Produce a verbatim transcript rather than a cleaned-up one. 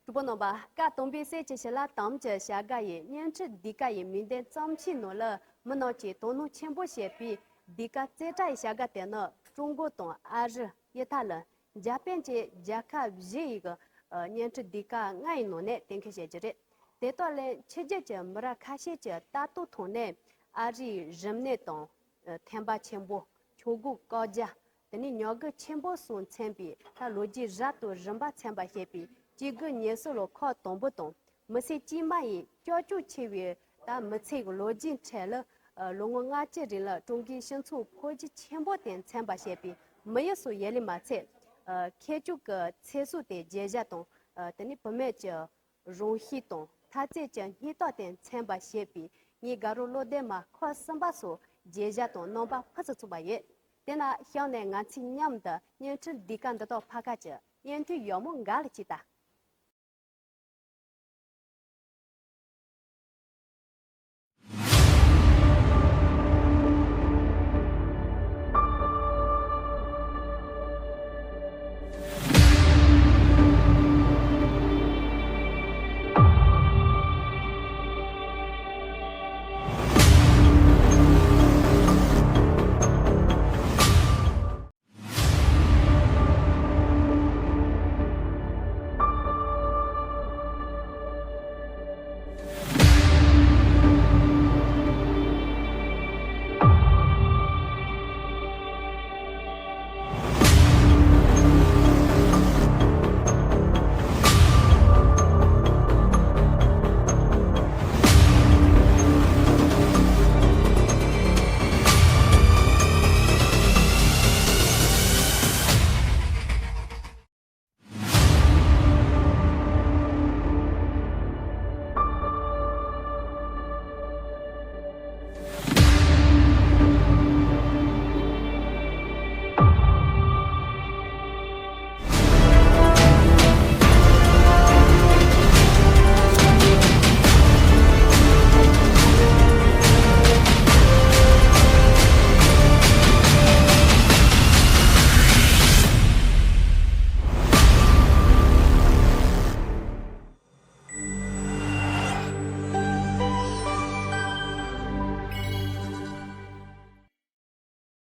གྲོགས་པོ་རྣམ་པ། བཀའ་དམ་པའི་གསེར་གྱི་ཞལ་ལག་དམ་གྱི་བྱ་དགའ་ཡི་བརྙན་འཕྲིན་ཟློས་གར་ཡི་མིག་ལྡན་བརྩམས་ཆོས་ནང་ལ་མི་རྣམས་ཀྱིས་དོ་སྣང་ཆེན་པོ་བྱེད་པའི་ཟློས་གར་རྩེ་གྲ་ཡི་བྱ་དགའ་དེ་ནི་ཀྲུང་གོ་དང་ཨ་རི། ཨི་ཐ་ལི། འཇར་པན་བཅས་རྒྱལ་ཁབ་བཞི་ཡི་གི་ཨ་བརྙན་འཕྲིན་ཟློས་གར་ལྔ་ཡི་ནང་ནས་གཏན་འཁེལ་བྱེད་རྒྱུ་རེད། དེ་དག་ལས་ཕྱི་རྒྱལ་གྱི་མི་རབས་ཁ་ཤས་ཀྱི་ལྟ་རྟོག་ཐོག་ནས་ཨ་རིའི་རིམས་ནད་དང་། ཨ་ཐན་པ་ཆེན་པོ། མཆོད་འབོར་བཀག་རྒྱ། དེ་ནས་ཉམས་རྒུད་ཆེན་པོ་སོགས་མཚོན་པའི་ད་ལོ་རྒྱུས་རབ་དང་རིམ་པ་མཚོན་པར་བྱེད་པའི་སྐྱེ་རྒུའི་ཉེས་སྲོལ་ལ་ཁག་དང་པོ་དང་། མི་སེར་དཀྱུས་མ་ཡི་ཀྱག་ཀྱོག་ཆེ་བའི་ད་མི་ཚེ་གི་ལོ་རྒྱུས་ཁྲོད་ལ། ཨ་ལོ་ངོ་ལྔ་བཅུ་རིང་ལ་ཀྲུང་གོའི་སྤྱི་ཚོགས་འཕོ་འགྱུར་ཆེན་པོ་དེ་མཚོན་པར་བྱེད་པའི་མི་ཡུལ་སོགས་ཡིན་ལས་མ་ཚད། ཨ་ཁྱད་ཆོས་ཀྱི་ཚེ་སྲོག་དེ་བརྗེད་བཞག་དང་། ཨ་དེ་ནས་བུད་མེད་ཀྱི་རང་ཤེད་དང་འཐབ་རྩོད་ཀྱི་སྙིང་སྟོབས་དེ་མཚོན་པར་བྱེད་པའི་ངའི་དགའ་རོགས་བློ་ལྡན་མ་ཁག་གསུམ་པ་སོགས་མཇལ་བྱ་དང་རྣམ་པ་ཕུན་སུམ་ཚོགས་པ་ཡོད། དེ་ན་གཤམ་ནས་ང་ཚོས་མཉམ་དུ་བརྙན་འཕྲིན་ཟློས་གར་འདི་དག་ཕབ་ཁ་གྱི་སྙན་ཐོས་ཡག་མོ་འགའ་ལ་གཅིག་ལྟ།